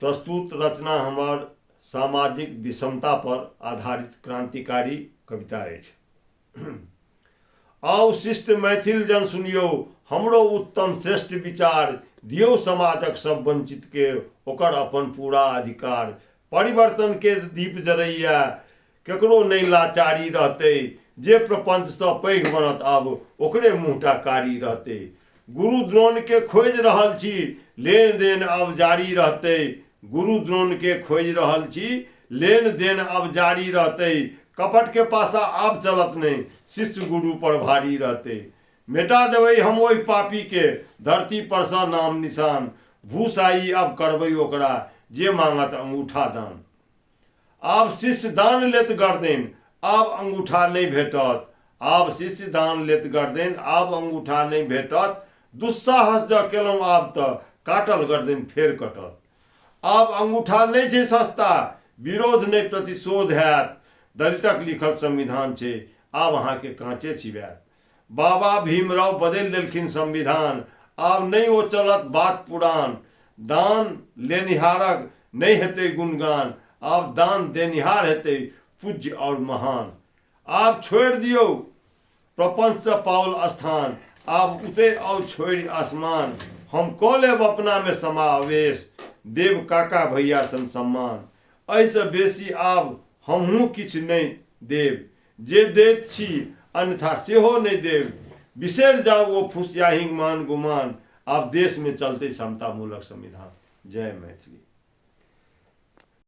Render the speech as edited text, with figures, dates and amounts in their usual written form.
प्रस्तुत रचना हमर सामाजिक विषमता पर आधारित क्रांतिकारी कविता अछि। आउ शिष्ट मैथिल जन सुनियौ हमरो उत्तम श्रेष्ठ विचार, दियौ समाजक सब वंचित के ओकर अपन पूरा अधिकार। परिवर्तन के दीप जरैया केकरो नहि लाचारी रहतै, जे प्रपंचसँ पैघ बनत आब ओकरे मुँहटा कारी रहतै। गुरु द्रोण के खोजि रहल छी, लेन देन आब जारी रहतै। गुरु द्रोण के खोजि रहल छी, लेन देन आब जारी रहतै। कपट के पासा आब चलत नहि, शिष्य गुरु पर भारी रहतै। मेटा देबै हम ओहि पापी के, धरती पर सँ नाम निशान। भूसाई आब करबै ओकरा, जे मांगत अंगूठा दान। आब शिष्य दान लेत गर्दैन, आब अंगूठा नहि भेटत। आब शिष्य दान लेत गर्दैन, आब अंगूठा नहि भेटत। दुस्साहस जँ केलहुँ आब तऽ काटल गर्दैन फेर कटत। आब अंगूठा नहि छै सस्ता, विरोध नहि प्रतिशोध हैत। दलितक लिखल संविधान छै, आब अहाँके काँचे चिबायत। बाबा भीमराव बदलि देलखिन संविधान, आब नहि ओ चलत बात पुरान। दान लेनिहारक नहि हेतै गुणगान, आब दान देनिहार हेतै पूज्य आओर महान। आब छोड़ि दियौ प्रपंचसँ पाओल स्थान, आब उतरि आउ छोड़ि आसमान। हम कऽ लेब अपनामे समावेश, देब काका भैया सन सम्मान। एहिसँ बेसी आब हमहूँ किछु नहि देब, जे दैत छी अन्यथा सेहो नहि देब। बिसरि जाउ ओ फुसियाहींक मान गुमान, आब देशमे चलतै समतामूलक संविधान। जय मैथिली।